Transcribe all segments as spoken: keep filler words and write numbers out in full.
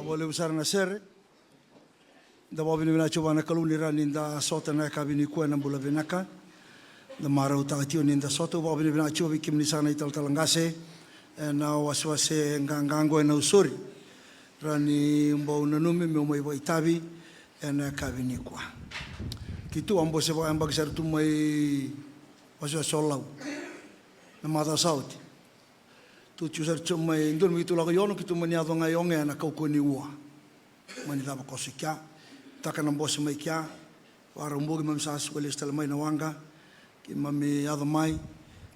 Vakalevu sara na sere. Da vakavinavinaka tiko vua na Kalou ni rawa ni da sota na yakavi nikua ena bula vinaka. Da marautaka tiko ni da sota. Au vakavinavinaka tiko vei kemuni saka na italatala qase ena wasewase qaqa qo e Nausori. Rawa ni bau nanumi meu mai vakaitavi ena yakavi nikua. Keitou a bose vakayabaki sara tu mai wasewase o Lau na macawa sa oti. Tou tiko sara tiko mai, dua na mai keitou lako i Ono, keitou mani yaco ga i Ogea na kaukauwa ni ua. Mani cava koso i kea, taka na bose mai kea. Vakarau bogi keimami sa suka lesu tale mai na waqa, keimami yaco mai.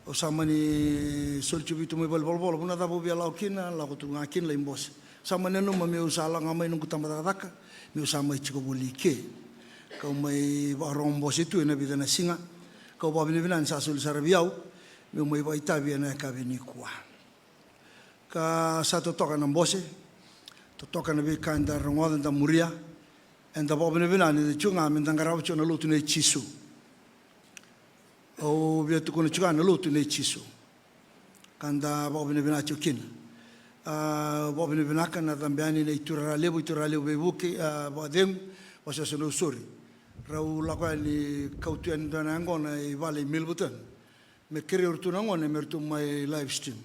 Au sa mani soli tiko vei keitou mai valenivolavola, vuna cava au via lako kina, lako tu ga kina lai bose. Sa mani nanuma meu sa lako ga mai noqu tabacakacaka, meu sa mai tiko voli i ke. Kau mai vakarogo bose tu ena vica na siga. Kau vakavinavinaka ni sa soli sara vei au meu mai vakaitavi ena yakavi nikua. Ka sa totoka na bose, totoka na veika eda rogoca, da muria. Eda vakavinavinaka ni da tiko ga me da qarava tiko na lotu nei Jisu. Au via tukuna tiko ga na lotu nei Jisu. Ka da vakavinavinaka tiko kina. A, vakavinavinaka na cabe yani na iturara levu, iturara levu veivuke, a, vakacegu, wasewase Nausori. Rau lako yani, kau tu yani dua na yaqona i vale i Milverton. Me kerei iratou na gone me ratou mai live stream.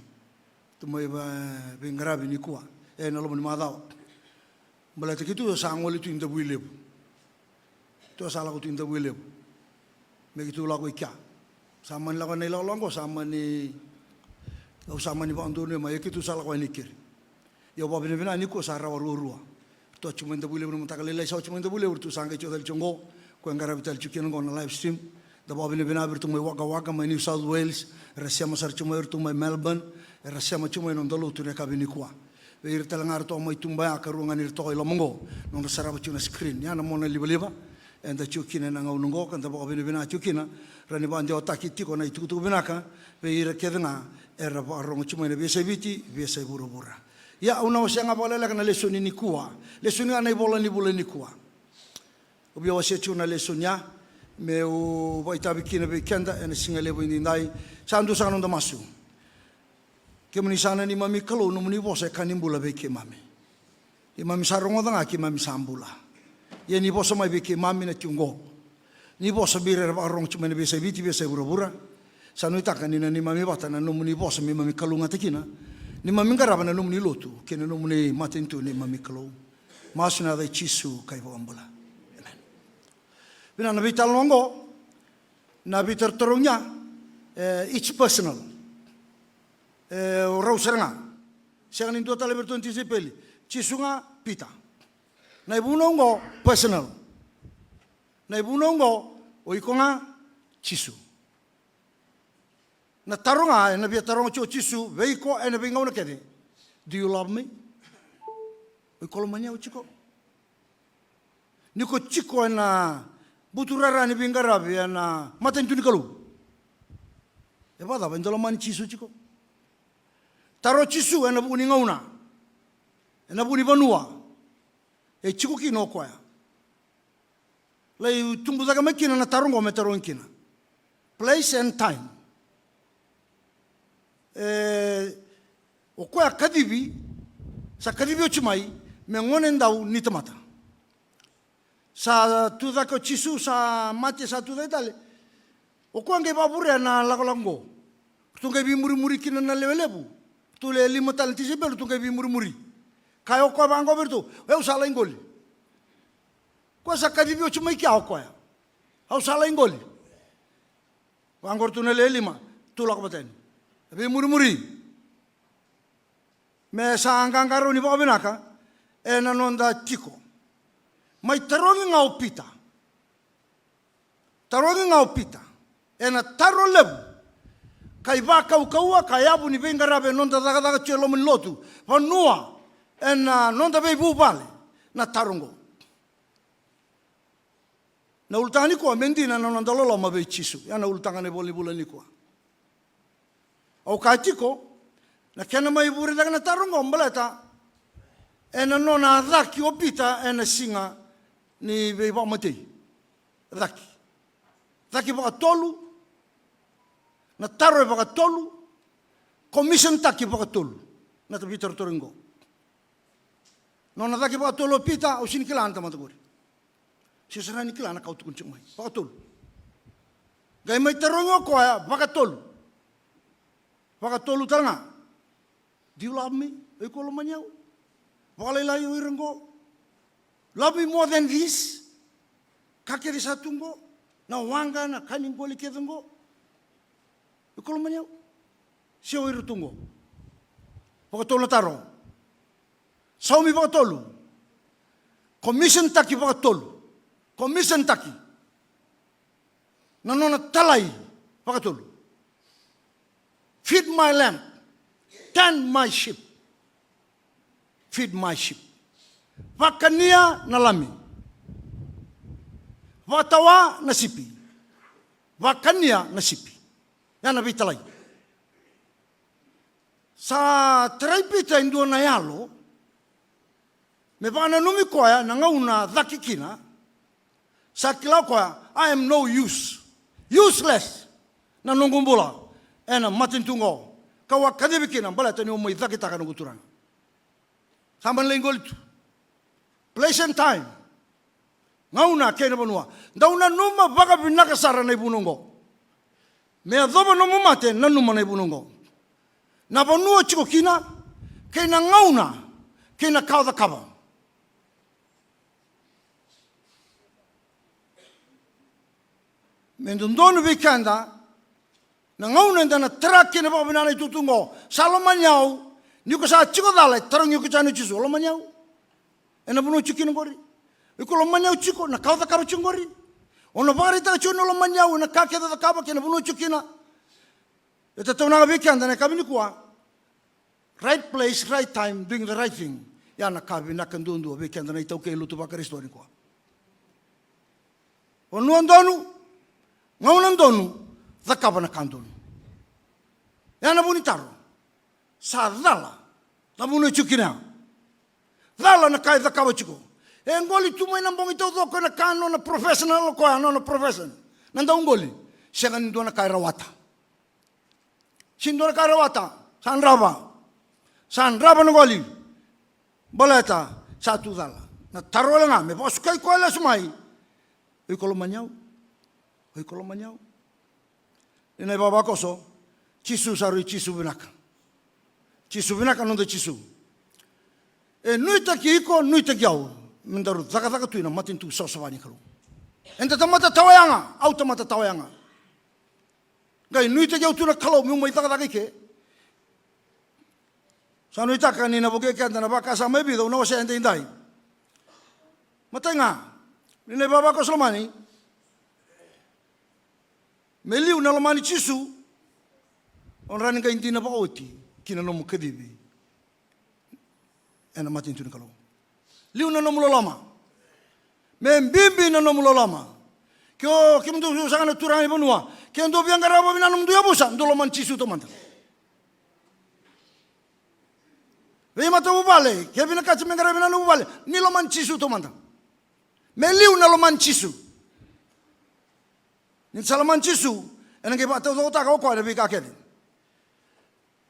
Ratou mai va-, veiqaravi nikua ena loma ni macawa. Baleta keitou sa gole tu i Davuilevu. Keitou sa lako tu i Davuilevu. Me keitou lako i kea. Sa mani lako na ilakolako qo, sa mani, au sa mani vakadonuya mai, ia keitou sa lako yani keri. Ia au vakavinavinaka nikua sa rawa ruarua. Ratou a tiko mai Davuilevu na mataka lailai, sa oti mai Davuilevu, ratou sa qai tiko tale tiko qo. Ko e qaravi tale tiko kina qo na live stream. Da vakavinavinaka vei iratou mai Wagga Wagga, mai New South Wales, era sema sara tiko mai, iratou mai Melbourne, era sema tiko mai na noda lotu ena yakavi nikua. Vei ira tale ga ratou a mai tuba ya, ka rua ga ni ra toka i loma qo, nodra sarava tiko na screen. Ya na mona livaliva eda tiko kina ena gauna qo, ka da vakavinavinaka tiko kina. Rawa ni vakadewataki tiko na itukutuku vinaka vei ira kece ga era vakarogo tiko mai na veiyasai Viti, veiyasai vuravura. Ia au na wasea ga vakalekaleka na lesoni nikua, lesoni ga na ivola ni vula nikua. Au via wasea tiko na lesoni ya meu vakaitavi kina vei keda ena siga levu edaidai. Sa dua saka na noda masu. Kemuni sa na neimami Kalou, nomuni vosa e ka ni bula vei keimami. Keimami sa rogoca ga, keimami sa bula. Ia ni vosa mai vei keimami na tiko qo. Ni vosa vei ira era vakarogo tiko mai na veiyasai Viti, veiyasai vuravura. Sa nuitaka ni na neimami vata na nomuni vosa me keimami kalougata kina. Neimami qarava na nomuni lotu kei na nomuni matanitu, neimami Kalou. Masu ena yaca i Jisu ka iVakabula. Amen. Vinaka, na veitalanoa qo, na veitarotarogi ya, e, it's personal. E, o rau sara ga. Sega ni dua tale vei iratou na tisaipeli. Jisu ga, Pita. Na ivunau qo, personal. Na ivunau qo, o iko ga, Jisu. Na taro ga ena via taroga tiko o Jisu vei iko ena veigauna kece. Do you love me? O iko lomani au tiko? Ni ko tiko ena buturara ni veiqaravi ena matanitu ni Kalou, e vakacava e dau lomani Jisu tiko? Taro o Jisu ena vuku ni gauna, ena vuku ni vanua e tiko kina o koya. Lai tubu cake mai kina na taro oqo me tarogi kina. Place and time. E, o koya kacivi, sa kacivi oti mai me gonedau ni tamata. Sa tu cake o Jisu, sa mate, sa tu cake tale. O koya qai vakavurea na lakolako oqo. Ratou qai veimurimuri kina na lewe levu. Ratou le lima tale na tisaipeli, ratou qai veimurimuri. Kaya o koya vaqo vei iratou, o yau sa lai qoli. Koya sa kacivi oti mai kea o koya. Au sa lai qoli. Vaqo ratou na lewe lima, ratou lako vata yani. Veimurimuri. Me sa qaqarauni vakavinaka ena noda tiko. Mai tarogi ga o Pita. Tarogi ga o Pita ena taro levu, ka ivakaukauwa, ka yavu ni veiqaravi ena noda cakacaka tiko e loma ni lotu, vanua, ena noda veivuvale, na taro oqo. Na ulutaga nikua me dina na noda loloma vei Jisu. Ya na ulutaga na ivola ni vula nikua. Au kaya tiko, na kena mai vure cake na taro oqo baleta ena nona caki o Pita ena siga ni veivakamatei. Caki. Caki vakatolu, na taro e vakatolu, commission taki vakatolu. Na veitarotarogi oqo. Nona cake vakatolu o Pita, au sega ni kila na tamata qori. Sega sara ni kila na ka au tukuna tiko mai. Vakatolu. Qai mai tarogi o koya vakatolu. Vakatolu tale ga. Do you love me? O iko lomani au? Vakalailai o ira qo. Love me more than this? Ka kece sa tu qo. Na waqa, na ka ni qoli kece qo. O iko lomani au? Se o ira tu qo. Vakatolu na taro. Saumi vakatolu. Commission taki vakatolu. Commission taki. Na nona talai vakatolu. Feed my lamb. Tend my sheep. Feed my sheep. Vakania na lami. Vakatawa na sipi. Vakania na sipi. Ya na veitalai. Sa tarai Pita e dua na yalo me vakananumi koya na gauna cake kina. Sa kila o koya, I am no use. Useless na noqu bula ena matanitu oqo. Kau a kacivi kina baleta niu mai cakitaka noqu Turaga. Sa mani lai qoli tu. Place and time. Gauna kei na vanua. Dau nanuma vakavinaka sara na ivunau oqo. Me yacova nomu mate, nanuma na ivunau oqo. Na vanua o tiko kina, kei na gauna, kei na ka o cakava. Me dodonu vei keda, na gauna eda na tara kina vakavinaka na itutu oqo, sa lomani au, ni ko sa tiko cala, e tarogi iko tani o Jisu, o lomani au? Ena vanua o tiko kina oqori. Iko lomani au tiko, na ka o cakava tiko oqori. O na vakaraitaka tiko ni o lomani au, ena ka kece o cakava, kei na vanua o tiko kina. E tataunaka vei keda na yakavi nikua. Right place, right time, doing the right thing. Ya na ka vinaka duadua vei keda na iTaukei lotu vaKarisito nikua. Vanua donu, gauna donu, cakava na ka donu. Ya na vu ni taro. Sa cala na vanua e tiko kina. Cala na ka e cakava tiko. E qoli tu mai na bogi taucoko ena ka nona professional o koya, nona profession. Na dauqoli. Sega ni dua na ka e rawata. Sega ni dua na ka e rawata. Sa drava. Sa drava na qoli. Baleta sa tu cala. Na taro wale ga me vakasukai koya lesu mai. O iko lomani au? O iko lomani au? Ni na ivavakoso, Jisu sa rui Jisu vinaka. Jisu vinaka, noda Jisu. E nuitaki iko, nuitaki au, me daru cakacaka tu ena matanitu savasava ni Kalou. Eda tamata tawayaga, au tamata tawayaga. Qai nuitaki au tu na Kalou meu mai cakacaka i ke. Sa nuitaka ni na vukei keda na vakasama e vica au na wasea edaidai. Matai ga, ni na ivavakoso lomani. Me liu na lomani Jisu, o na qai dina vakaoti ki na nomu kacivi ena matanitu ni Kalou. Liu na nomu loloma. Me bibi na nomu loloma. Ke o, kemudou saka na turaga ni vanua, ke dou via qarava vinaka nomudou yavusa, dou lomani Jisu taumada. Veimatavuvale, ke vinakati me qaravi na nomu vuvale, ni lomani Jisu taumada. Me liu na lomani Jisu. Ni sa lomani Jisu, ena qai vakataucokotaka o koya na veika kece.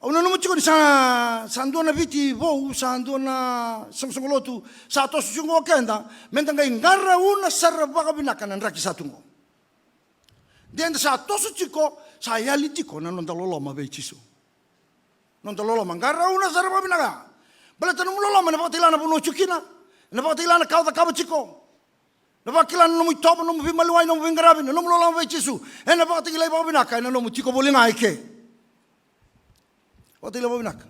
Au nanuma tiko ni sa, sa dua na Viti vou, sa dua na soqosoqo lotu, sa toso tiko o keda, meda qai qarauna sara vakavinaka na draki sa tu qo. De da sa toso tiko, sa yali tiko na noda loloma vei Jisu. Noda loloma, qarauna sara vakavinaka. Baleta nomu loloma ena vakatakila na vanua o tiko kina. Ena vakatakila na ka o cakava tiko. Na vakila na nomu itovo, nomu veimaliwai, nomu veiqaravi, na nomu loloma vei Jisu. Ena vakatakilai vakavinaka ena nomu tiko voli ga i ke. Vakatakila vakavinaka.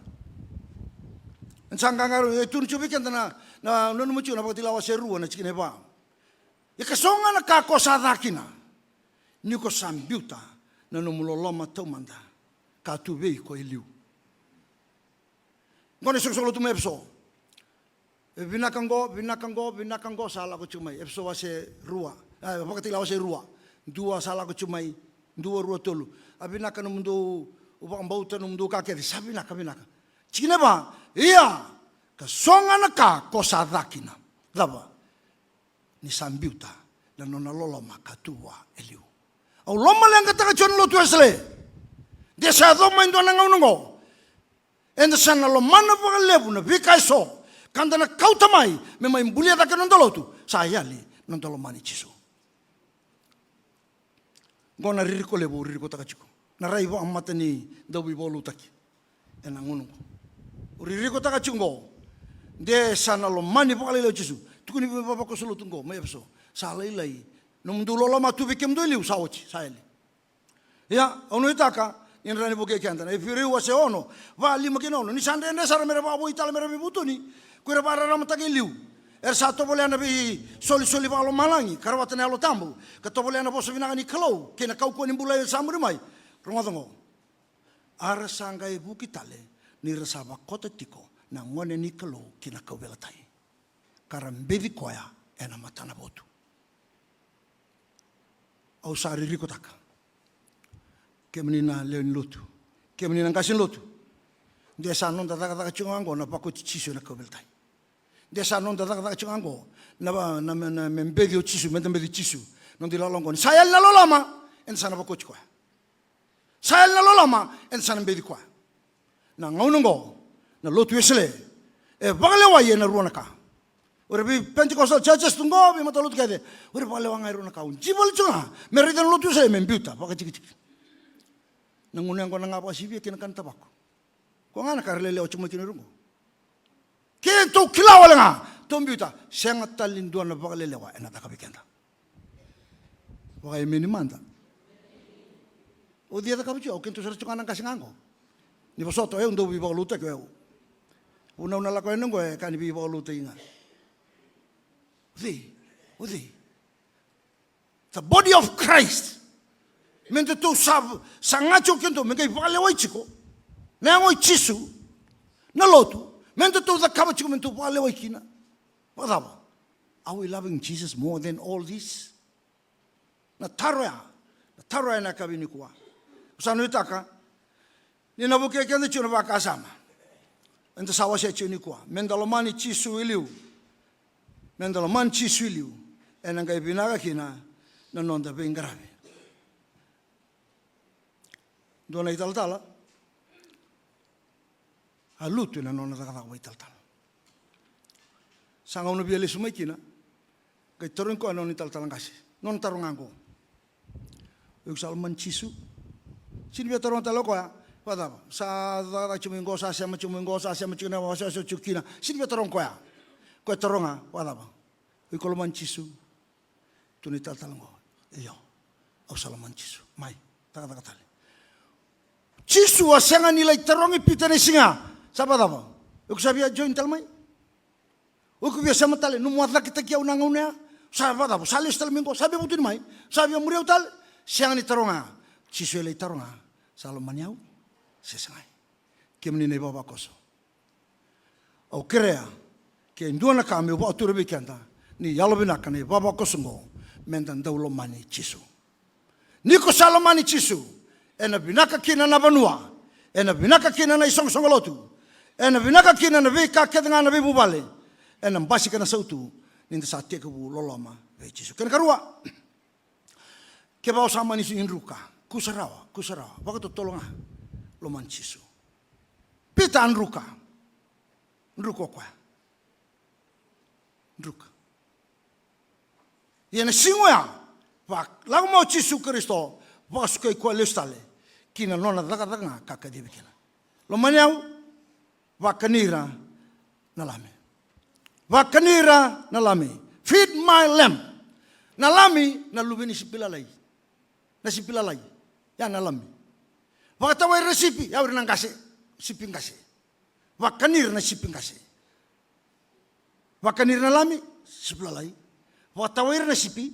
Ena sa qaqarauni, e tukuni tiko vei keda na, na, nanuma tiko na Vakatakila wase rua na tikina e va. Ia ka so ga na ka ko sa ca kina, ni ko sa biuta na nomu loloma taumada ka tu vei iko e liu. Qo na isoqosoqo lotu mai Efeso. E vinaka qo, vinaka qo, vinaka qo sa lako tiko mai. Efeso wase rua. A, Vakatakila wase rua. Dua sa lako tiko mai. Dua, rua, tolu. A vinaka nomudou vakabauta, nomudou ka kece. Sa vinaka, vinaka. Tikina e va. Ia, ka so ga na ka ko sa ca kina. Cava? Ni sa biuta na nona loloma ka tu vua e liu. Au lomaleqataka tiko na lotu Wesele. De sa yaco mai dua na gauna oqo, eda sa na lomana vakalevu na veika eso Ka da na kauta mai me mai bulia cake na noda lotu, sa yali na noda lomani Jisu. Qo na ririko levu au ririkotaka tiko, na rai vakamatani dauveivakalotutaki ena gauna qo. Au ririkotaka tiko qo, de sa na lomani vakalailai o Jisu. Tukuni vei vavakoso lotu qo mai Efeso, sa lailai nomudou loloma tu vei kemudou e liu, sa oti, sa yali. Ia, au nuitaka ni na rawa ni vukei keda na Iperiu wase ono, va, lima kei na ono. Ni sa dredre sara me ra vakavoui tale me ra veivutuni ko ira vakararamataki e liu, era sa tovolea na veisolisoli vakalomalagi ka rawata na Yalo Tabu, ka tovolea na vosa vinaka ni Kalou kei na kaukauwa ni bula e sa muri mai. Rogoca oqo. A ra sa qai vuki tale ni ra sa vakota tiko na gone ni Kalou ki na kauveilatai, ka ra beci koya ena matanavotu. Au sa ririkotaka, kemuni na lewe ni lotu, kemuni na qase ni lotu, de sa noda cakacaka tiko ga oqo na vakoti Jisu ena kauveilatai. De sa noda cakacaka tiko ga oqo na, na, na, na me beci o Jisu, me da beci Jisu. Noda ilala oqo ni sa yali na loloma, eda sa na vakoti koya. Sa yali na loloma, eda sa na beci koya. Na gauna oqo na lotu Wesele e vakalewai ena rua na ka. O ira vei Pentecostal churches tu qo, vei matalotu kece, o ira vakalewa ga e rua na ka. Au jivali tiko ga me raica na lotu Wesele me biuta vakajikijiki. Na gunu yaqona ga vakasivia kei na kana tavako. Ko ga na ka ra lelewa tiko mai kina rua qo. Keitou kila wale ga, tou biuta, sega tale ni dua na vakalelewa ena caka vei keda. Vakaemeni mada. O cei e cakava tiko? O keitou sara tiko ga na qase ga qo. Ni vosota, o yau dau veivakalotutaki o yau. Vunau na lako yani qo e ka ni veivakalotutaki ga. O cei? O cei? The body of Christ. Me datou sa, sa ga tiko keitou me qai vakalewai tiko na yago i Jisu, na lotu, me datou cakava tiko me datou vakalewai kina. Vakacava? Are we loving Jesus more than all this? Na taro ya, na taro ya ena yakavi nikua. Au sa nuitaka ni na vukei keda tiko na vakasama eda sa wasea tiko nikua, me da lomani Jisu i liu. Me da lomani Jisu i liu, ena qai vinaka kina na noda veiqaravi. Dua na italatala a lutu ena nona cakacaka vakaitalatala. Sa gauna via lesu mai kina, qai tarogi koya na nona italatala qase nona taro ga qo. O iko sa lomani Jisu? Sini via taroga tale o koya, vakacava? Sa cakacaka tiko mai qo, sa sema tiko mai qo, sa sema tiko na wasewase tiko kina. Sini via taroga koya. Koya taroga, vakacava? O iko lomani Jisu? Tu na italatala qo. Io. Au sa lomani Jisu. Mai, cakacaka tale. Jisu a sega ni lai tarogi Pita na siga. Sa vakacava? O iko sa via join tale mai? O iko via sema tale, nomu a cakitaki au na gauna ya? Sa vakacava? Sa lesu tale mai qo, sa via vutuni mai? Sa via muri au tale? Sega ni taroga. Jisu e lai taroga, sa lomani au se segai? Kemuni na ivavakoso, au kerea ke dua na ka meu vakatura vei keda ni yalovinaka na ivavakoso oqo, me da dau lomani Jisu. Ni ko sa lomani Jisu, ena vinaka kina na vanua, ena vinaka kina na isoqosoqo lotu, ena vinaka kina na veika kece ga na veivuvale, ena basika na sautu ni da sa tekivu loloma vei Jisu. Kena karua, kevaka o sa mani sega ni druka, kusa rawa, kusa rawa, vakatotolo ga, lomani Jisu. Pita a druka, druka o koya. Druka. Ia na siga oya, vakalako mai o Jisu Karisito, vakasukai koya lesu tale ki na nona cakacaka ga ka kacivi kina. Lomani au, vakani ira na lami. Vakani ira na lami. Feed my lamb. Na lami, na luve ni sipi lalai. Na sipi lalai. Ya na lami. Vakatawai ira na sipi, ya o ira na qase, sipi qase. Vakani ira na sipi qase. Vakani ira na lami, sipi lalai. Vakatawai ira na sipi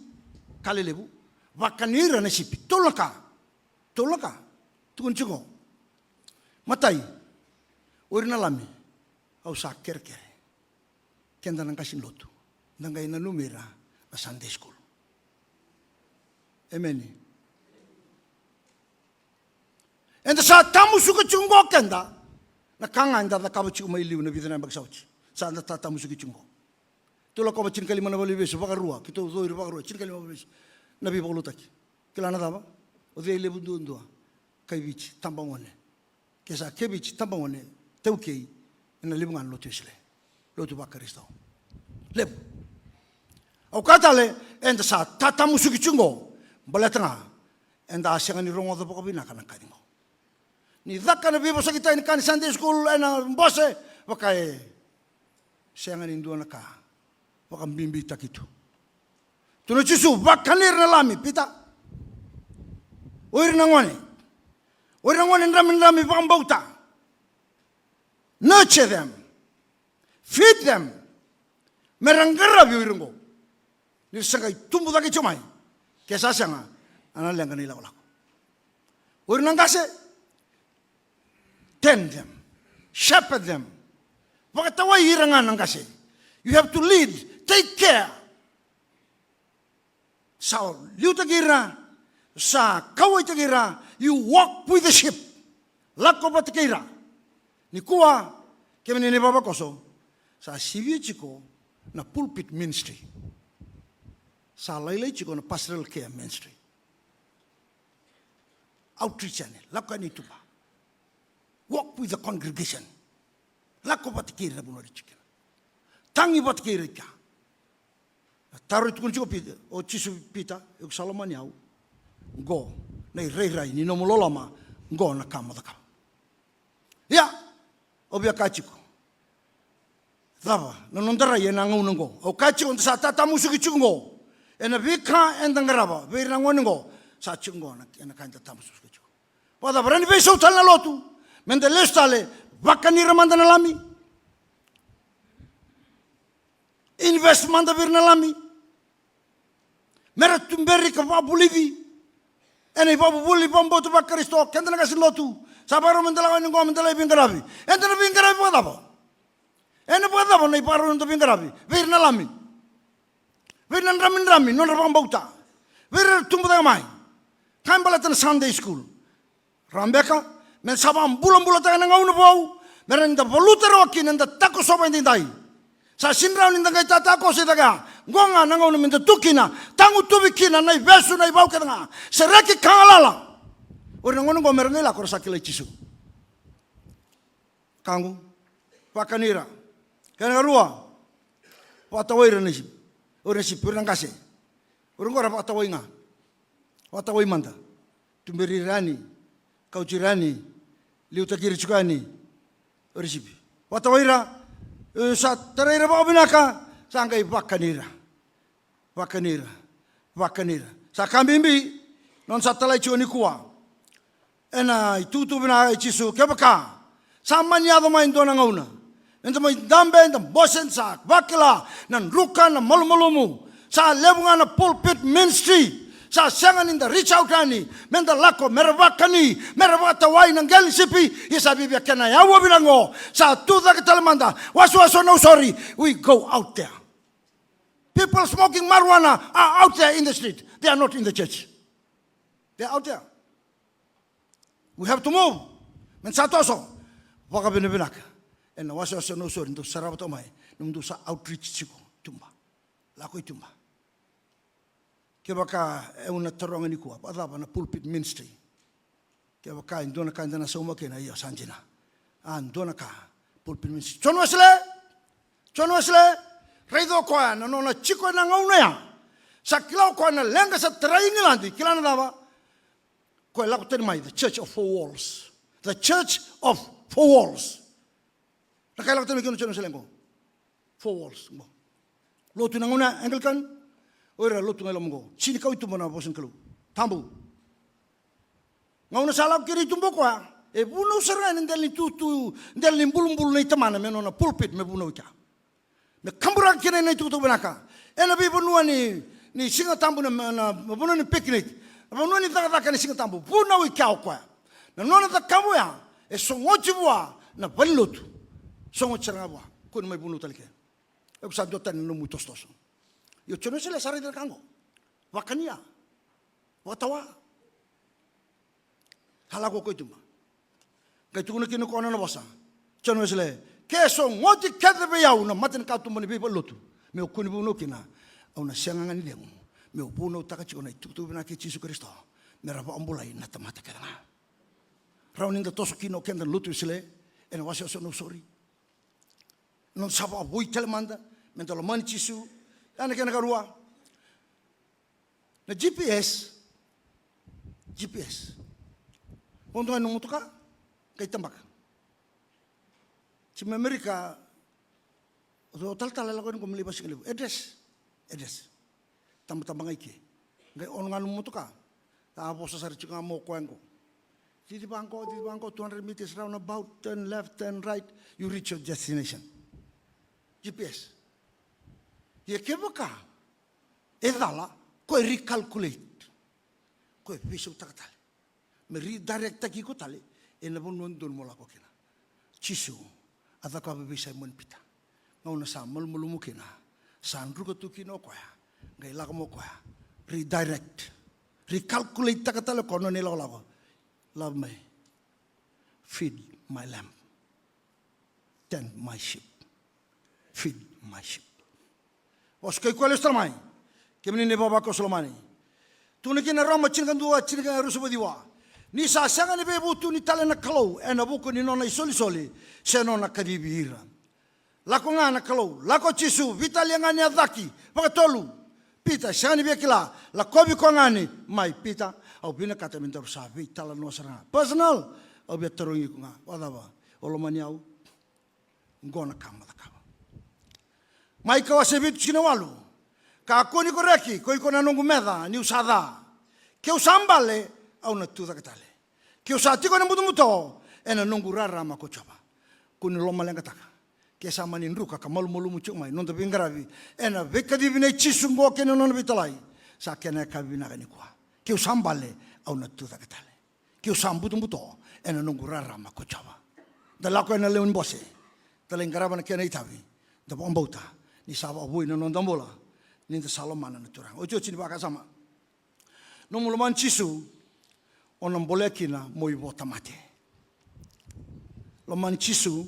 ka lelevu. Vakani ira na sipi. Tolu na ka. Tolu na ka. Tukuni tiko. Matai, o ira na lami, au sa kerekere. Keda na qase ni lotu, da qai nanumi ira na Sunday school. Emeni. Eda sa tamusuka tiko qo keda na ka ga eda cakava tiko mai liu na vica na yabaki sa oti. Sa da ta tamusuki tiko qo. Tou lakova tinikalima na valeniveivesu, vakarua, keitou cowiri vakarua, tinikalima na valeniveivesu. Na veivakalotutaki. Kila na cava? O cei levu duadua? Kai Viti, tabagone. Ke sa kai Viti, tabagone, taukei, ena levu ga na lotu Wesele. lotu vaKarisito. Levu. Au kaya tale, eda sa tatamusuki tiko qo, baleta ga eda a sega ni rogoca vakavinaka na kaci qo. Ni caka na veivosakitaki ni ka ni Sunday school ena bose, vaka e sega ni dua na ka vakabibitaki tu. Tukuna o Jisu, vakani ira na lami, Pita. O ira na gone, o ira na gone dramidrami vakabauta. Nurture them. Feed them. Me ra qaravi o ira oqo. Ni ra sa qai tubu cake tiko mai. Ke sa sega, a na leqa na ilakolako. O ira na qase, tend them. Shepherd them. Vakatawai ira ga na qase. You have to lead, take care. Sa liutaki ira, sa kauwaitaki ira, you walk with the sheep. Lako vata kei ira. Nikua, kemuni na ivavakoso, sa sivia tiko na pulpit ministry. Sa lailai tiko na pastoral care ministry. Outreach yani, lako yani i tuba. Walk with the congregation. Lako vata kei ira na vanua ira tiko kina. Tagi vata kei ira i kea. Na taro e tukuna tiko o Pita, o Jisu, Pita, iko sa lomani au. Qo na irairai ni nomu loloma, qo na ka mo cakava. Ia, au via kaya tiko. Cava na noda rai ena gauna qo? Au kaya tiko, da sa tatamusuki tiko qo. Ena veika eda qarava vei ira na gone qo, sa tiko qo na, ena ka eda tatamusuki tiko. Vakacava, rawa ni veisau tale na lotu? Meda lesu tale, vakani ira mada na lami. Invest mada vei ira na lami. Me ra tuberi ka vakavulici ena ivakavuvuli, vakabauta vaKarisito, keda na qase ni lotu. Sa vakarau meda lako yani qo, meda lai veiqaravi. Eda na veiqaravi vakacava? Ena vakacava na ivakarau ni noda veiqaravi vei ira na lami, vei ira na dramidrami ni nodra vakabauta, vei ira era tubu cake mai? Ka e baleta na Sunday school. Rawa beka me da sa vakabulabulataka na gauna vou, me rawa ni da valuta rawa kina, da takosova edaidai. Sa sega ni rawa ni da qai tatakoso i cake ya. Qo ga na gauna me da tu kina, tagutuvi kina na ivesu, na ivau kece ga, sereki ka galala. O ira na gone qo me ra qai lako ra sa kilai Jisu. Ka qo, vakani ira. Kena karua, vakatawai ira na sipi. O ira na sipi, o ira na qase. O ira qo ra vakatawai ga. Vakatawai mada. Tuberi ira yani, kauti ira yani, liutaki ira tiko yani. O ira sipi. Vakatawai ira, e, sa tarai ira vakavinaka, sa qai vakani ira. Vakani ira, vakani ira. Sa ka bibi, nona sa talai tiko nikua. Ena itukutuku vinaka i Jisu, kevaka sa mani yaco mai e dua na gauna me da mai dabe, da bose, da sa vakila na druka, na malumalumu. Sa levu ga na pulpit ministry. Sa sega ni da reach out yani, me da lako, me ra vakani, me ra vakatawai na qele ni sipi. Ia sa viavia kena yawa vinaka qo. Sa tu cake tale mada. Wasewase o Nausori, we go out there. People smoking marijuana are out there in the street. They are not in the church. They are out there. We have to move. Me da sa toso vakavinavinaka. Ena wasewase o Nausori, dou sarava toka mai, nomudou sa outreach tiko i tuba. Lako i tuba. Kevaka au na taroga nikua, vakacava na pulpit ministry? Kevaka e dua na ka eda na sauma kina, io, sa dina. A dua na ka, pulpit ministry. John Wesley, John Wesley, raica o koya na nona tiko ena gauna ya. Sa kila o koya na leqa sa tarai Igiladi, kila na cava? Koya lako tani mai, the church of four walls. The church of four walls. Na ka e lako tani mai kina o John Wesley qo. Four walls qo. Lotu na gauna Anglican, o ira lotu ga i loma qo. Sega ni kau i tuba na vosa ni Kalou. Tabu. Gauna sa lako kina i tuba o koya, e vunau sara ga ena dela ni tutu, dela ni bulubulu nei tamana me nona pulpit me vunau i kea. Me kaburaka kina na itukutuku vinaka. Ena veivanua ni, ni Siga Tabu na, na, na vanua ni picnic. Na vanua ni cakacaka ni Siga Tabu. Vunau i kea o koya. Na nona cakava oya, e sogoti vua na valenilotu. Sogoti sara ga vua. Kua ni mai vunau tale kina. E ko sa dua tani na nomu itosotoso. Io, John Wesley sa raica na ka qo. Vakania. Vakatawa. Sa lako o koya i tuba. Qai tukuna kina o koya na nona vosa. John Wesley, ke sogoti kece vei au na matanikatuba ni veivalenilotu meu kua ni vunau kina, au na sega ga ni cegu meu vunautaka tiko na itukutuku vinaka kei Jisu Karisito, me ra vakabulai na tamata kece ga. Rawa ni da toso kina o keda na lotu Wesley ena wasewase o Nausori. Noda sa vakavoui tale mada me da lomani Jisu. Ya na kena karua. Na G P S. G P S. Vodo ga na motoka, qai tabaka. Tiko mai Amerika, o talatala e lako yani qo me lai vakasigalevu. Address. Address. Tabataba ga i ke. Qai on ga na motoka. A vosa sara tiko ga mo koya qo. Cici vaqo, cici vaqo, two hundred meters roundabout, turn left, turn right, you reach your destination. G P S. Ia kevaka e cala, ko e recalculate. Ko e veisautaka tale. Me redirectaki iko tale ena vanua dodonu mo lako kina. Jisu a cakava vei Saimoni Pita. Gauna sa malumalumu kina, sa druka tu kina o koya, qai lako mai o koya. Redirect. Recalculate-taka tale o koya nona ilakolako. Love me. Feed my lamb. Tend my sheep. Feed my sheep. Vosa kai koya lesu tale mai. Kemuni na ivavakoso lomani. Tukuna kina Roma tinikadua, tinikaruasagavulu ka ciwa. Ni sa sega ni veivutuni tale na Kalou ena vuku ni nona isolisoli se nona kacivi ira. Lako ga na Kalou, lako Jisu, veitalia ga ni a caki, vakatolu. Pita, sega ni via kila, lakovi koya ga ni, mai Pita, au vinakata me daru sa veitalanoa sara ga. Personal, au via tarogi iko ga, vakacava, o lomani au? Qo na ka mo cakava. Maika wase vitu tikina walu. Kakua ni ko reki, ko iko na noqu meca, niu sa ca. Keu sa bale, au na tucake tale. Keu sa tiko ena butobuto, ena noqu rarama ko Jiova. Kua ni lomaleqataka. Ke sa mani druka ka malumalumu tiko mai noda veiqaravi ena veikacivi nei Jisu qo kei na nona veitalai. Sa kena yakavi vinaka nikua. Keu sa bale, au na tucake tale. Keu sa butobuto ena noqu rarama ko Jiova. Da lako ena lewe ni bose. Da lai qarava na kena itavi. Da vakabauta ni sa vakavoui na noda bula ni da sa lomana na Turaga. Otioti ni vakasama. Nomu lomani Jisu, o na bolea kina mo ivota mate. Lomani Jisu,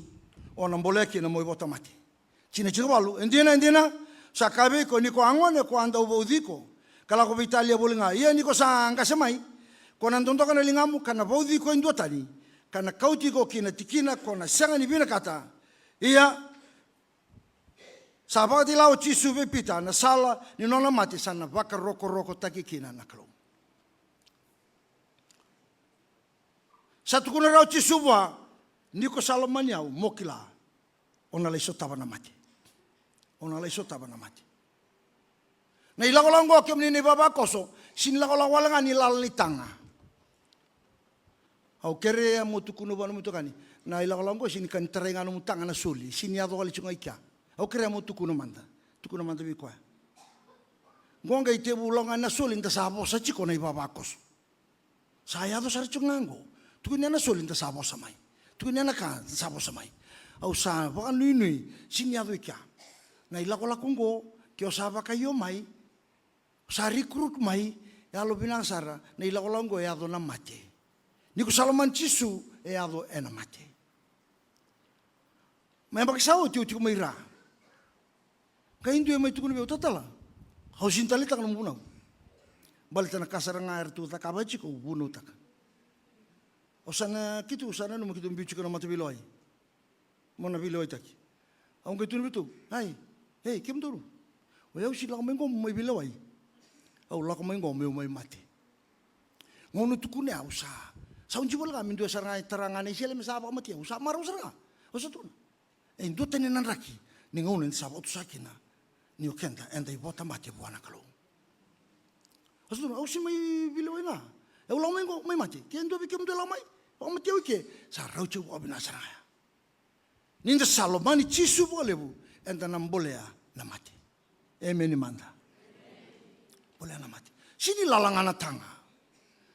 o na bolea kina mo ivota mate. Tikina tinikawalu, e dina, e dina, sa kaya vei iko ni ko a gone ko a dau vauci iko, ka lako veitalia voli ga. Ia ni ko sa qase mai, ko na dodoka na ligamu, ka na vauci iko e dua tani, ka na kauti iko ki na tikina ko na sega ni vinakata. Ia, sa vakatakila o Jisu vei Pita na sala ni nona mate sa na vakarokorokotaki kina na Kalou. Sa tukuna rawa o Jisu vua, ni ko sa lomani au, mo kila, o na lai sotava na mate. O na lai sotava na mate. Na ilakolako oqo kemuni na ivavakoso, sega ni lakolako wale ga ni lala ni taga. Au kerea mo tukuna vua nomu itokani, na ilakolako oqo sega ni ka ni tarai ga nomu taga na soli, sega ni yaco wale tiko ga i kea. Au kerea mo tukuna mada, tukuna mada vei koya. Qo qai tekivu lako ga na soli, da sa vosa tiko na ivavakoso. Sa yaco sara tiko ga qo. Tukuni na soli da sa vosa mai. Tukuni na ka da sa vosa mai. Au sa vakanuinui, sega ni yaco i kea. Na ilakolako qo, ke o sa vakaio mai, o sa recruit mai, yalovinaka sara, na ilakolako qo e yaco na mate. Ni ko sa lomani Jisu, e yaco ena mate. Mai yabaki sa oti au tiko mai Ra. Qai dua e mai tukuna vei au, talatala, au sega ni taleitaka nomu vunau. Baleta na ka sara ga eratou cakava tiko au vunautaka. Au sa na, keitou sa nanuma keitou biu tiko na mataveilewai. Mo na veilewaitaki. Au qai tukuna vei ratou, ai, ei, kemudou. O yau sega ni lako mai qo meu mai veilewai. Au lako mai qo meu mai mate. Gauna tukuna au sa, sa uji wale ga me dua sara ga e tara ga na isele me sa vakamatea, au sa marau sara ga. Au sa tukuna. E dua tani na draki ni gauna eda sa vakatusa kina ni o keda eda ivota mate vua na Kalou. Au sa tukuna, au sega ni mai veilewai ga. Au lako mai qo mai mate. Ke dua vei kemudou e lako mai, vakamatei au i ke, sa rauti au vakavinaka sara ga ya. Ni da sa lomani Jisu vakalevu, eda na bolea na mate. Emeni mada. Bolea na mate. Sega ni lala ga na taga.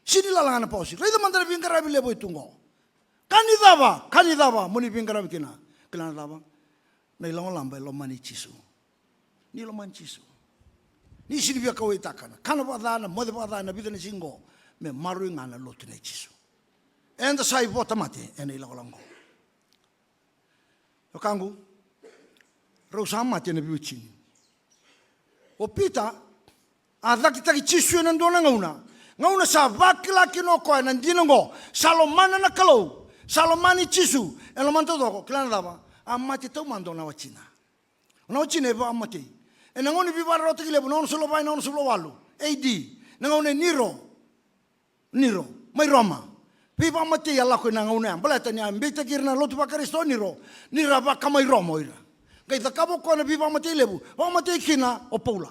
Sega ni lala ga na pausi. Raica mada na veiqaravi levu e tu qo. Ka ni cava, ka ni cava mo ni veiqaravi kina? Kila na cava? Na ilogolaba e lomani Jisu. Ni lomani Jisu. Ni sega ni via kauwaitaka na kana vakaca, na moce vakaca ena vica na siga qo, me maroroi ga na lotu nei Jisu. Eda sa ivota mate ena ilogologo. Wekaqu, rau sa mate na veiwatini. O Pita a cakitaki Jisu ena dua na gauna. Gauna sa vakila kina o koya na dina oqo, sa lomana na Kalou, sa lomani Jisu ena lomana taucoko. Kila na cava? A mate taumada o na watina. O na watina e vakamatei. E na gauna ni veivakararawataki levu, na onosagavulu va, na onosagavulu walu A D. Na gauna e Niro. Niro mai Roma. Veivakamatei a lako e na gauna ya. Baleta ni a beitaki ira na lotu vaKarisito o Niro ni ra vakamai Roma o ira. Qai cakava o koya na veivakamatei levu. Vakamatei kina o Paula.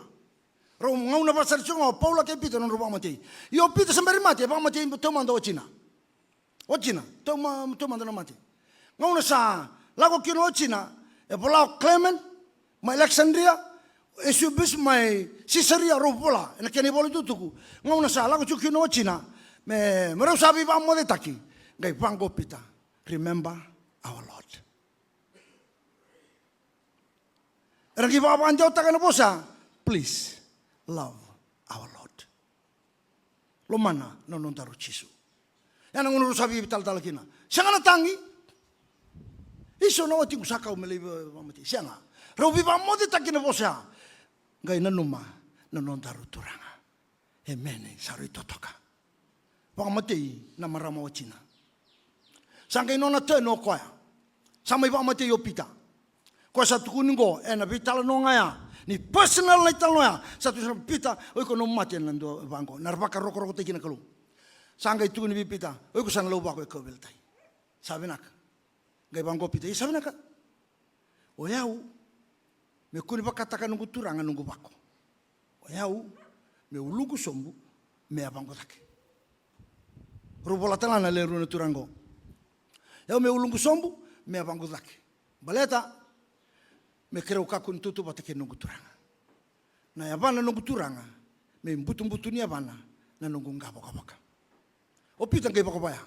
Rau gauna vakasara tiko ga o Paula kei Pita na nodrau vakamatei. Ia o Pita sa bera ni mate, e vakamatei taumada o watina. O watina, tauma-, taumada na mate. Gauna sa lako kina o watina, e vola o Clement mai Alexandria, Eusebius mai Sisaria, rau vola e na kena ivola tukutuku. Gauna sa lako tiko kina o watina, me, me rau sa veivakamocetaki, qai vaqo o Pita, "Remember our Lord." Era qai vakavakadewataka na vosa, "Please love our Lord." Lomana na nodaru Jisu. Ya na gauna rau sa veitalatala kina. Sega na tagi. Isa, na watiqu sa kau me lai va-, vakamatei. Sega. Rau veivakamocetaki na vosa ya. Qai nanuma na nodaru Turaga. Emeni, sa rui totoka. Vakamatei na marama watina. Sa qai nona turn o koya. Sa mai vakamatei o Pita. Koya sa tukuni qo, e na veitalanoa ga ya. Ni personal na italanoa ya. Sa tukuni sa, "Pita, o iko na mate na dua vaqo." Na ra vakarokorokotaki kina Kalou. Sa qai tukuni vei Pita, "O iko sa na lauvako e kauveilatai." Sa vinaka. Qai vaqo o Pita, "Ia sa vinaka. O yau, me kua ni vakataka noqu Turaga noqu vako. O yau, me uluqu sobu, me yavaqu cake." Rau vola tale ga na lewe rua na turaga qo. "Yau me uluqu sobu, me yavaqu cake. Baleta, me keirau kakua ni tautauvata kei noqu Turaga. Na yavana noqu Turaga, me ibutubutu ni yavana, na noqu qavokavoka." O Pita qai vakavaya.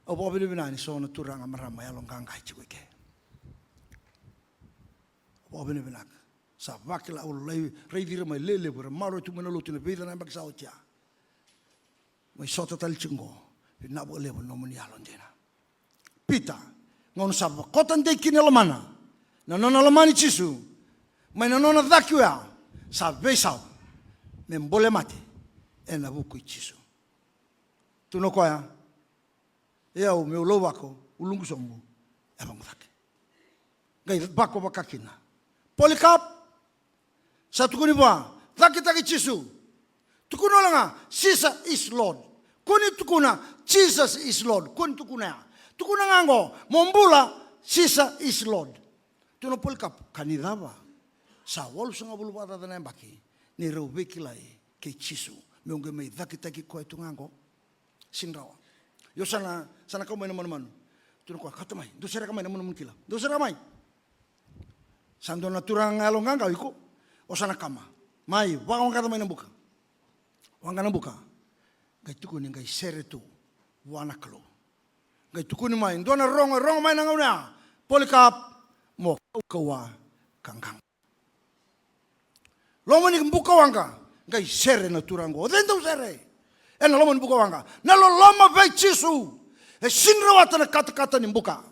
Au vakavinavinaka ni so na turaga, marama yaloqaqa e tiko i ke. Au vakavinavinaka. Sa vakila, au lai raici ira mai lelevu, era maroroi tu mai na lotu na vica na yabaki sa oti ya. Mai sota tale tiko qo, vinaka vakalevu na nomuni yalodina. Pita, gauna sa vakota dei kina e lomana, na nona lomani Jisu, mai na nona cake oya, sa veisau, me bole mate, e na vuku i Jisu. Tukuna o koya, "E au, meu lauvako, uluqu sobu, yavaqu cake." Qai vako vaka kina. Polycarp, sa tukuni vua, cakitaki Jisu. Tukuna wale ga, "Jesus is Lord." Kua ni tukuna, "Jesus is Lord." Kua ni tukuna ya. Tukuna ga qo, "Mo bula, Jesus is Lord." Tukuna o Polycarp, ka ni cava? Sa walusagavulu vakacaca na yabaki, ni rau veikilai kei Jisu. Meu qai mai cakitaki koya tu ga qo. Sini rawa. Io, sa na, sa na kau mai na manumanu. Tukuna o koya, "Kauta mai, dou sereka mai na manumanu kila. Dou sereka mai." Sa dua na turaga yaloqaqa o iko, o sa na kama. Mai, vakawaqa mai na buka. Waqa na buka. Qai tukuni qai sere tu vua na Kalou. Qai tukuni mai, dua na rogo, rogo mai na gauna ya. Polycarp, mo kaukauwa ka qaqa. Loma ni buka waqa, qai sere na turaga qo. O cei dau sere? E na loma ni buka waqa. Na loloma vei Jisu. E sini rawata na katakata ni buka.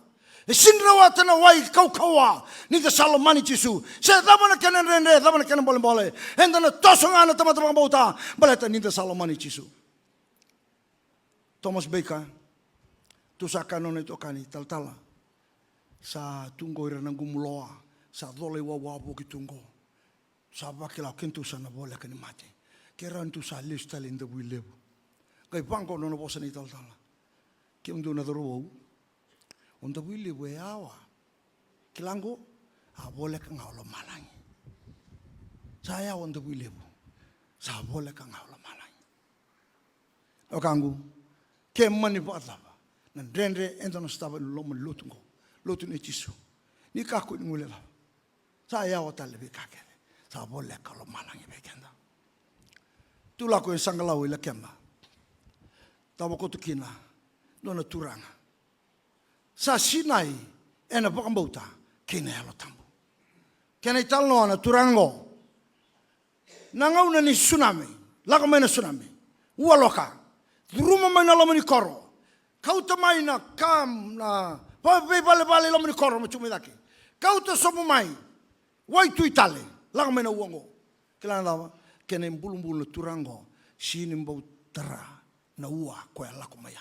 E sini rawata na wai kaukauwa. Ni da sa lomani Jisu. Se cava na kena dredre, cava na kena bolebole. Eda na toso ga na tamata vakabauta. Baleta ni da sa lomani Jisu. Thomas Baker, tu sa kaya na nona itokani talatala. Sa tu qo ira na qumu loa, sa cola i wawavoki tu qo. Sa vakila o keitou sa na voleka ni mate. Ke rawa ni tu sa lesu tale i Davuilevu. Qai vaqo na nona vosa na italatala. Kemudou na cauravou. O Davuilevu e yawa. Kila qo, a voleka ga o lomalagi. Sa yawa o Davuilevu. Sa voleka ga o lomalagi. Wekaqu, ke mani vakacava na dredre eda na sotava ena loma ni lotu qo, lotu nei Jisu, ni kakua ni guilecava. Sa yawa tale na veika kece. Sa voleka o lomalagi vei keda. Tu lako e Saqalau i Lakeba. Tava koto kina dua na turaga. Sa sinai ena vakabauta kei na Yalo Tabu. Kena italanoa na turaga qo. Na gauna ni tsunami, lako mai na tsunami. Ua loka. Curuma mai na loma ni koro. Kauta mai na kam, na va-, veivalevale i loma ni koro, mai tu mai cake. Kauta sobu mai. Waitui tale. Lako mai na ua qo. Kila na cava? Kena ibulubulu na turaga qo. Sini bau tara na ua koya lako mai ya.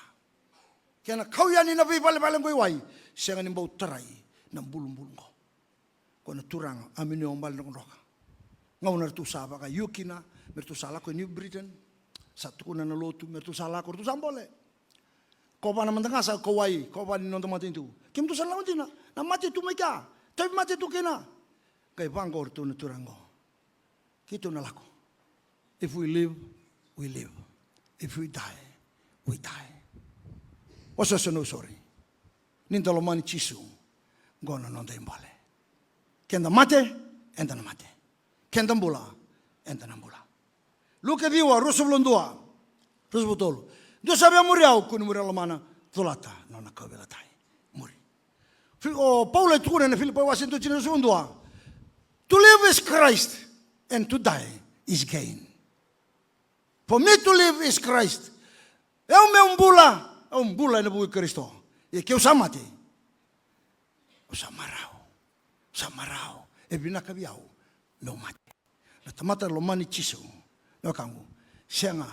Ena kau yani na veivalevale qo i wai, sega ni bau tarai na bulubulu qo. Ko na Turaga, a mini o bale na drodroka. Gauna ratou sa vakaio kina me ratou sa lako i New Britain, sa tukuna na lotu me ratou sa lako, ratou sa bole. Kovana mada ga sa kauwai, kovana ni noda matanitu. Kemudou sa lako dina, na mate tu mai kea, tauvimate tu kina. Qai vaqo o ratou na Turaga qo. Keitou na lako. If we live, we live. If we die, we die. Wasewase, no sorry. Ni da lomani Jisu, qo na noda ibole. Keda mate, eda na mate. Keda bula, eda na bula. Luke ciwa, ruasagavulu ka dua, ruasagavulu ka tolu. Dua sa via muri au, kua ni muria na lomana, colata na nona kauveilatai. Muri. Fi-, o Paula e tukuna ena Filipai wase dua, tikina ruasagavulu ka dua. To live is Christ, and to die is gain. For me to live is Christ. Au meu bula, au bula ena vuku i Karisito. Ia keu sa mate, au sa marau. Au sa marau. E vinaka vei au meu mate. Na tamata lomani Jisu, na wekaqu, sega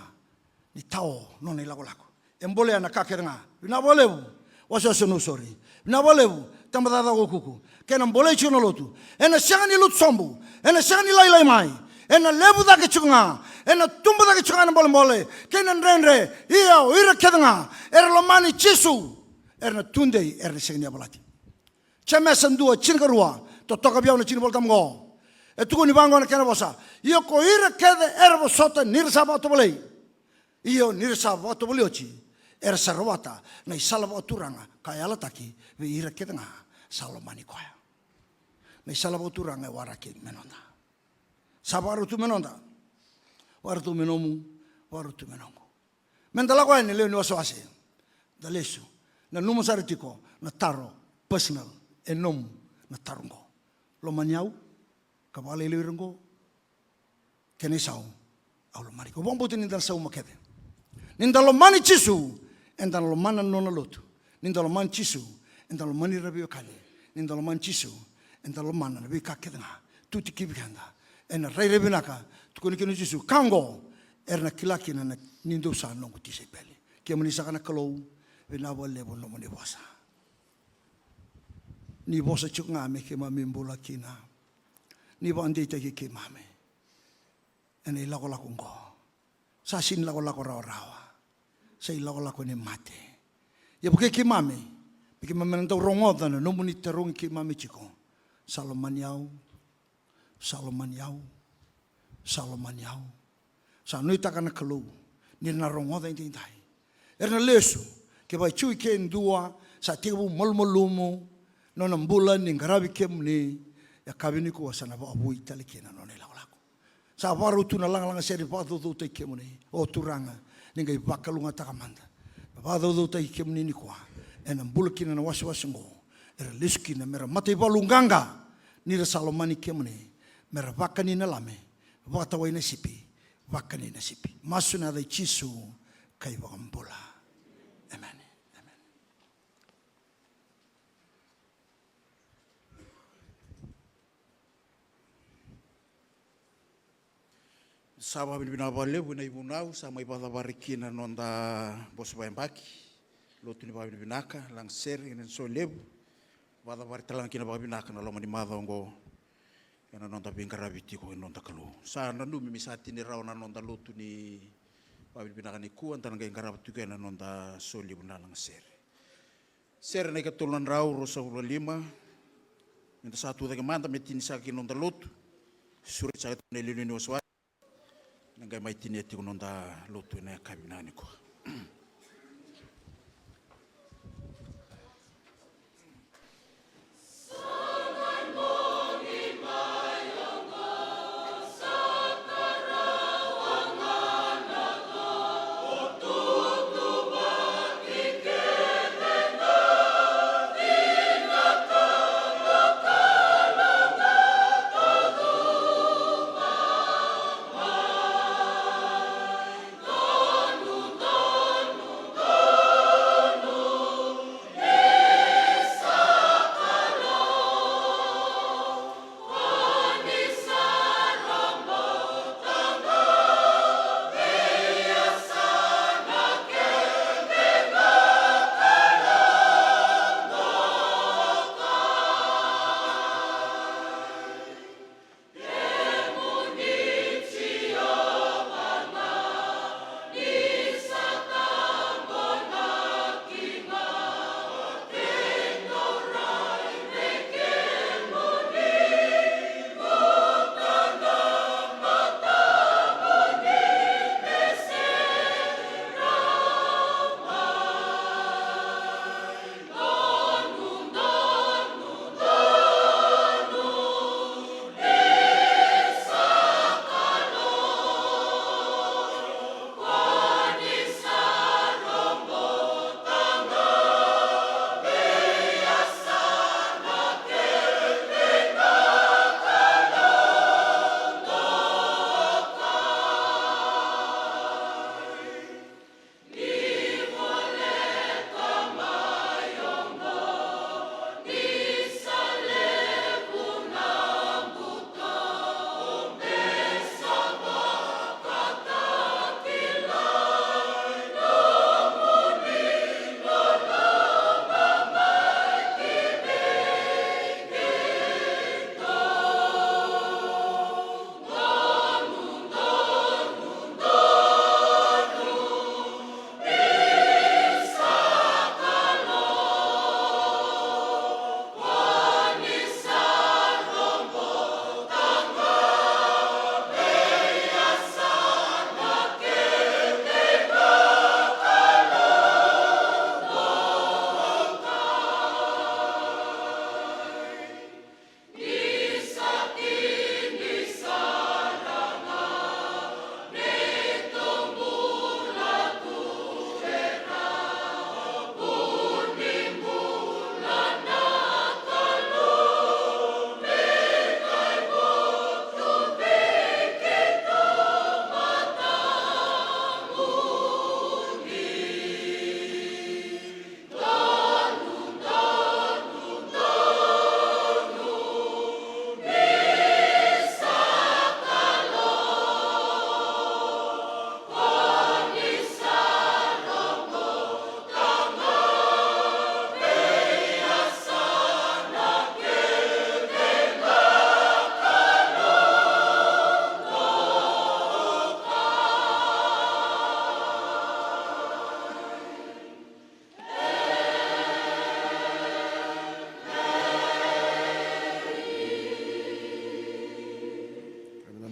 ni tao nona ilakolako. E bolea na ka kece ga. Vinaka vakalevu. Wasewase, no sorry. Vinaka vakalevu. Tabacakacaka o Kuku. Kei na bolei tiko na lotu. Ena sega ni lutu sobu. Ena sega ni lailai mai. Ena levu cake tiko ga. Ena tubu cake tiko ga na bolebole kei na dredre. Ia o ira kece ga era lomani Jisu, era na tudei, era na sega ni yavalati. Jemesa dua, tinikarua, totoka vei au na tiki ni Volatabu qo. E tukuni vaqo na kena vosa. Ia ko ira kece era vosota ni ra sa vakatovolei, io, ni ra sa vakatovolei oti, era sa rawata na isala vakaturaga ka yalataki vei ira kece ga sa lomani koya. Na isala vakaturaga e waraki me noda. Sa vakarau tu me noda. Vakarau tu me nomu, vakarau tu me noqu. Meda lako yani na lewe ni wasewase. Da lesu. Nanuma sara tiko na taro personal, e nomu na taro qo. Lomani au, ka vakalailai ira qo. Kena isau, au lomani iko. Vakabauta ni da na sauma kece. Ni da lomani Jisu, eda na lomana na nona lotu. Ni da lomani Jisu, eda lomani ira na veiwekani. Ni da lomani Jisu, eda lomana na veika kece ga tu tikivi keda ena rairai vinaka. Tukuni kina o Jisu, ka oqo era na kila kina na, ni dou sa noqu tisaipeli. Kemuni saka na Kalou, vinaka vakalevu na nomuni vosa. Ni vosa tiko ga me keimami bula kina. Ni vakadeitaki keimami ena ilakolako oqo. Sa sega ni lakolako rawarawa. Sa ilakolako ni mate. Ia vukei keimami me keimami na dau rogoca na nomuni tarogi keimami tiko. Sa lomani au. Sa lomani au. Sa lomani au. Sa nuitaka na Kalou ni ra na rogoca edaidai. Era na lesu, kevaka e tu e dua sa tekivu malumalumu nona bula ni qaravi kemuni, yakavi nikua sa na vakavoui tale kina na nona ilakolako. Sa vakarau tu na lagalaga sere ni vakacaucautaki kemuni, o Turaga, ni qai vakalougatataka mada na vakacaucautaki kemuni nikua. Ena bula kina na wasewase oqo, era lesu kina me ra mataivalu qaqa ni ra sa lomani kemuni, me ra vakani na Lami, vakatawai na sipi, vakani na sipi. Masu ena yaca i Jisu ka iVakabula. Emeni. Emeni. Sa vakavinavinaka vakalevu ena ivunau sa mai vakacavari kina na noda bose vakayabaki. Lotu ni vakavinavinaka, lagasere, ena so levu. Vakacavari tale ga kina vakavinaka na loma ni macawa oqo ena noda veiqaravi tiko ena noda Kalou. Sa nanumi me sa tini rawa na noda lotu ni vakavinavinaka nikua, da na qai qarava tiko ena noda so levu na lagasere. Sere na ikatolu na drau ruasagavulu ka lima. Eda sa tu cake mada me tini saka ki na noda lotu. Sureti saka tiko na iliuliu ni wasewase. Na qai mai tinia tiko noda lotu ena yakavi vinaka nikua.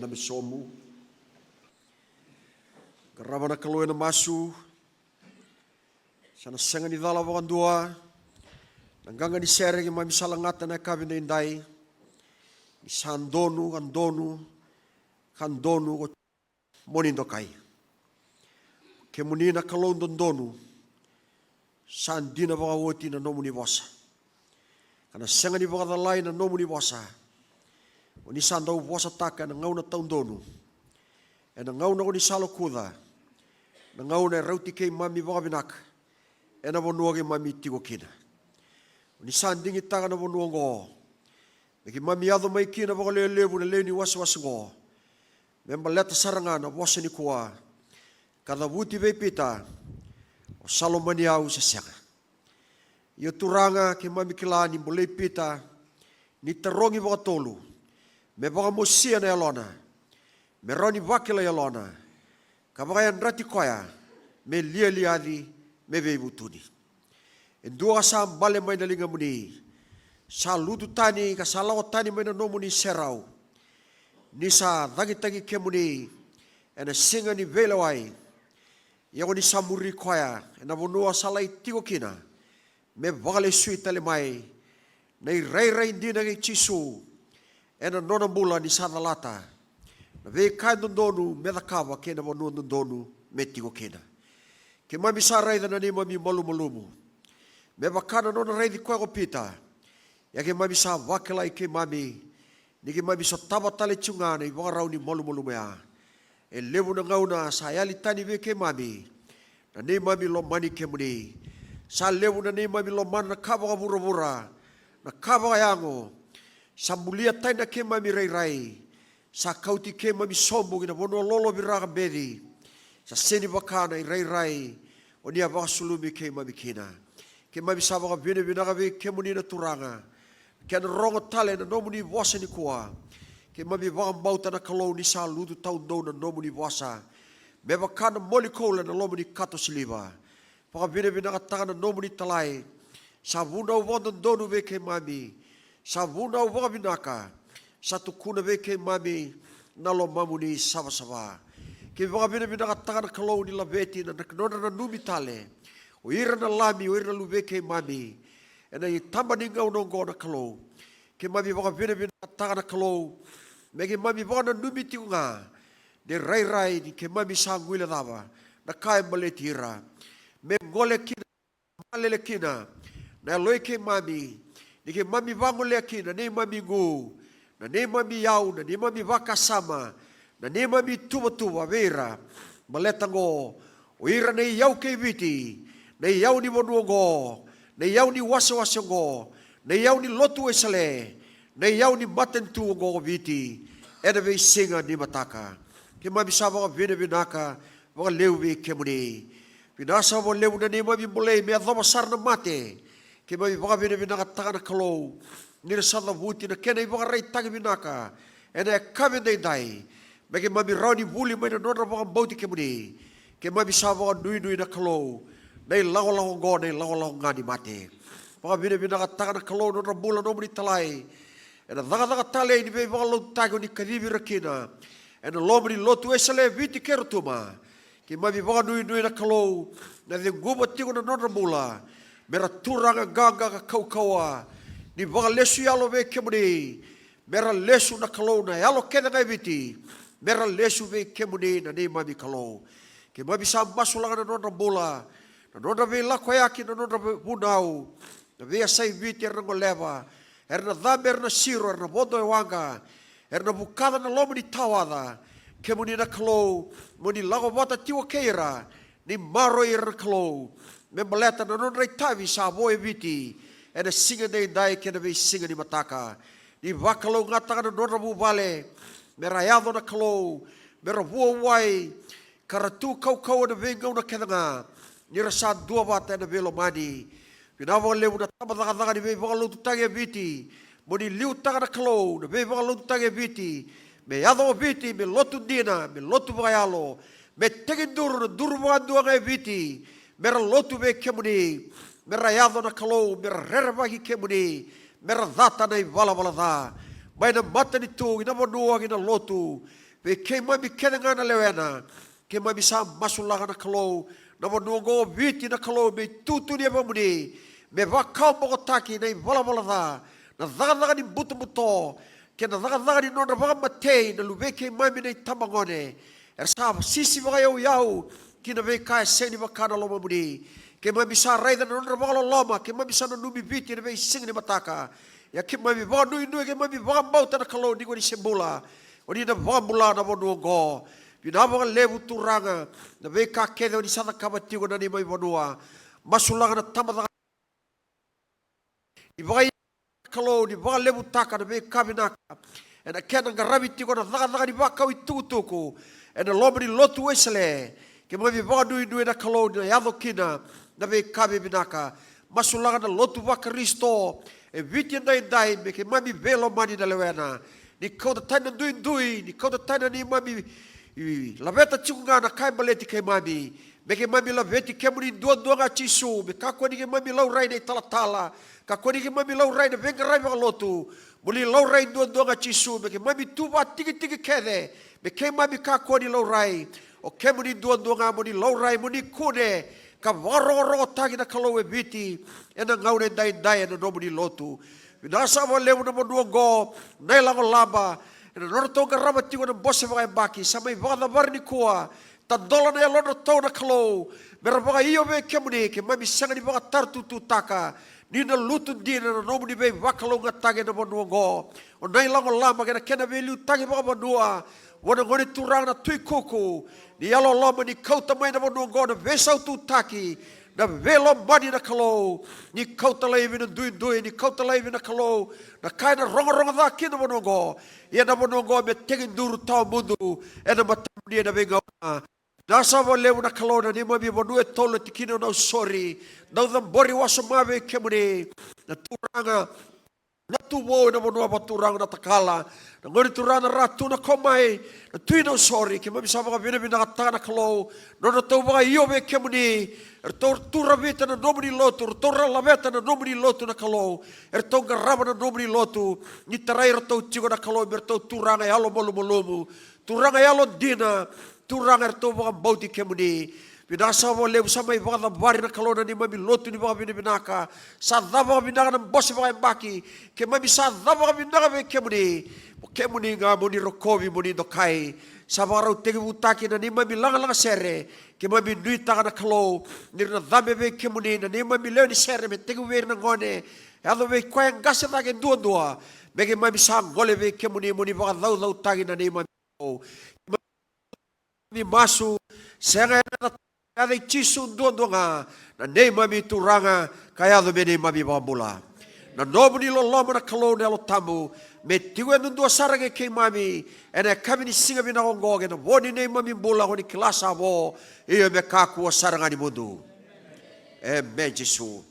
me sobu. Qarava na Kalou ena masu. Sa na sega ni cala vakadua na qaqa ni sere keimami sa lagata na yakavi daidai. Ni sa donu ka donu ka donu ko Moni dokai. Kemuni na Kalou dodonu, sa dina vakaoti na nomuni vosa, ka na sega ni vakacalai na nomuni vosa. O ni sa dau vosataka ena gauna taudonu, ena gauna ko ni sa lokuca, na gauna e rauti keimami vakavinaka ena vanua keimami tiko kina. O ni sa digitaka na vanua oqo me keimami yaco mai kina vakalelevu na lewe ni wasewase oqo, me baleta sara ga na vosa nikua ka cavuti vei Pita, o sa lomani au se sega. Io Turaga, keimami kila ni bolei Pita ni tarogi vakatolu, me vakamosia na yalona, me rawa ni vakilai yalona, ka vakayadrati koya me lialiaci, me veivutuni. E dua sa bale mai na ligamuni, sa lutu tani ka sa lako tani mai na nomuni serau, ni sa cakitaki kemuni ena siga ni veilewai. Ia ko ni sa muri koya ena vanua sa lai tiko kina, me vakalesui tale mai na irairai dina kei Jisu ena nona bula, ni sa calata na veika e dodonu me cakava kei na vanua dodonu me tiko kina. Keimami sa raica na neimami malumalumu, me vaka na nona raici koya ko Pita. Ia keimami sa vakilai keimami ni keimami sotava tale tiko ga na ivakarau ni malumalumu ya. E levu na gauna sa yali tani vei keimami na neimami lomani kemuni. Sa levu na neimami lomana na ka vakavuravura, na ka vakayago. Sa bulia tani na keimami rairai, sa kauti keimami sobu ki na vanua lolovira ka beci. Sa sega ni vaka na irairai o ni a vakasulumi keimami kina. Keimami sa vakavinavinaka vei kemuni na Turaga, kena rogo tale na nomuni vosa nikua. Keimami vakabauta na Kalou ni sa lutu taudou na nomuni vosa, me vaka na moli koula ena loma ni kato siliva. Vakavinavinakataka na nomuni talai, sa vunau vakadodonu vei keimami, sa vunau vakavinaka, sa tukuna vei keimami na lomamuni savasava. Keimami vakavinavinakataka na Kalou ni laveti na, na nodra nanumi tale o ira na lami, o ira na luvei keimami ena itaba ni gauna oqo na Kalou. Keimami vakavinavinakataka na Kalou, me keimami vakananumi tiko ga na irairai ni keimami sa guilecava na ka e baleti ira. Me gole kina, malele kina na yaloi keimami, ni keimami vagolea kina na neimami igu, na neimami iyau, na neimami vakasama, na neimami tuvatuva vei ira. Baleta oqo, o ira na iyau kei Viti, na iyau ni vanua oqo, na iyau ni wasewase oqo, na iyau ni lotu Wesele, na iyau ni matanitu oqo ko Viti, ena veisiga ni mataka. Keimami sa vakavinavinaka vakalevu vei kemuni. Vinaka sara vakalevu na neimami bolei me yacova sara na mate. Keimami vakavinavinakataka na Kalou ni ra sa cavuti na kena ivakaraitaki vinaka ena yakavi daidai, me keimami rawa ni vuli mai na nodra vakabauti kemuni. Keimami sa vakanuinui na Kalou, na ilakolako oqo na ilakolako ga ni mate. Vakavinavinakataka na Kalou na nodra bula nomuni talai ena cakacaka talei ni veivakalotutaki o ni kacivi ira kina ena loma ni lotu Wesele Viti kei Rotuma. Keimami vakanuinui na Kalou, na ceguva tiko na nodra bula, me ra turaga qaqa ka kaukauwa ni vakalesu yalo vei kemuni. Me ra lesu na Kalou na yalo kece ga e Viti, me ra lesu vei kemuni na neimami Kalou. Keimami sa masulaka na nodra bula, na nodra veilakoyaki, na nodra vunau, na veiyasai Viti era na goleva, era na cabe, era na siro, era na vodo e waqa, era na vukaca na loma ni tawaca. Kemuni na Kalou, mo ni lako vata tiko kei ira, ni maroroi ira na Kalou, me baleta na nodra itavi sa vo e Viti ena siga daidai kei na veisiga ni mataka. Ni vakalougatataka na nodra vuvale, me ra yaco na Kalou, me ra vuavuai, ka ra tu kaukauwa ena veigauna kece ga, ni ra sa duavata ena veilomani. Vinaka vakalevu na tabacakacaka ni veivakalotutaki e Viti. Mo ni liutaka na Kalou na veivakalotutaki e Viti, me yaco o Viti me lotu dina, me lotu vakayalo, me tekiduru na duru vakadua ga e Viti, me ra lotu vei kemuni, me ra yaco na Kalou, me ra rerevaki kemuni, me ra cata na ivalavala ca mai na matanitu ki na vanua ki na lotu. vei keimami kece ga na lewena. Keimami sa masulaka na Kalou, na vanua oqo o Viti na Kalou, me itutu ni yavamuni, me vakawabokotaki na ivalavala ca, na cakacaka ni butobuto, kei na cakacaka ni nodra vakamatei na luvei keimami na itabagone. Era sa sisi vakayauyau ki na veika e sega ni vaka na lomamuni. Keimami sa raica na nodra vakaloloma, keimami sa nanumi Viti ena veisiga ni mataka. Ia keimami vakanuinui, keimami vakabauta na Kalou ni ko ni se bula, o ni na vakabula na vanua oqo. Vinaka vakalevu Turaga na veika kece o ni sa cakava tiko na neimami vanua. Masulaka na tabacakacaka ni vakaina na Kalou, ni vakalevutaka na veika vinaka ena kena qaravi tiko na cakacaka ni vakau itukutuku ena loma ni lotu Wesele. Keimami vakanuinui na Kalou ni na yaco kina na veika vivinaka. Masulaka na lotu vaKarisito e Viti edaidai, me keimami veilomani na lewena. Ni kauta tani na duidui, ni kauta tani na neimami, i, laveta tiko ga na ka e baleti keimami. Me keimami laveti kemuni duadua ga Jisu, me kakua ni keimami laurai na italatala, kakua ni keimami laurai na veiqaravi vakalotu. Mo ni laurai duadua ga Jisu, me keimami tu vakatikitiki kece, me keimami kakua ni laurai. O kemuni duadua ga mo ni laurai, mo ni kune ka vakarokorokotaki na Kalou e Viti ena gauna edaidai ena nomuni lotu. Vinaka saka vakalevu na vanua oqo, Nailagolaba, ena nodratou qarava tiko na bose vakayabaki, sa mai vakacavari nikua. Tadola na yalodratou na Kalou, me ra vakaio vei kemuni. Keimami sega ni vakatarutututaka ni na lutu dina na nomuni veivakalougatataki ena vanua oqo. O Nailagolaba kei na kena veiliutaki vakavanua, vua na gone turaga na Tui Kuku, ni yalololoma ni kauta mai na vanua oqo na veisaututaki, na veilomani na Kalou, ni kauta laivi na duidui, ni kauta laivi na Kalou na ka ena rogorogo ca kina na vanua oqo. Ia na vanua oqo me tekiduru tawamudu ena matamuni ena veigauna. Vinaka saka vakalevu na Kalou na neimami vanua e tolu na tikina o Nausori. Dau cabori wasoma vei kemuni na turaga na Tuvou ena vanua vakaturaga na Takala, na gone turaga na Ratu na Komai, na Tui Nausori. Keimami sa vakavinavinakataka na Kalou, nodratou vakaio vei kemuni. Eratou tu ravita na nomuni lotu, eratou ra laveta na nomuni lotu na Kalou. Eratou qarava na nomuni lotu, ni tarai iratou tiko na Kalou me ratou turaga yalomalumalumu, turaga yalodina, turaga eratou vakabauti kemuni. Vinaka saka vakalevu, sa mai vakacavari na Kalou na neimami lotu ni vakavinavinaka. Sa cava vakavinaka na bose vakayabaki, keimami sa cava vakavinaka vei kemuni. Mo kemuni ga mo ni rokovi, mo ni dokai. Sa vakarau tekivutaki na neimami lagalaga sere. Keimami nuitaka na Kalou ni ra na cabe vei kemuni na neimami lewe ni sere me tekivu vei ira na gone, yaco vei koya e qase cake duadua. Me keimami sa gole vei kemuni mo ni vakacaucautaki na neimami Kalou. Keimami masu, sega ena yaca i Jisu duadua ga na neimami Turaga ka yaco me neimami Vakabula. Na nomuni loloma na Kalou na Yalo Tabu me tiko yadudua sara kei keimami ena yakavi ni siga vinaka oqo kei na vo ni neimami bula ko ni kila sa vo, io me kakua sara ga ni mudu. Emeni Jisu.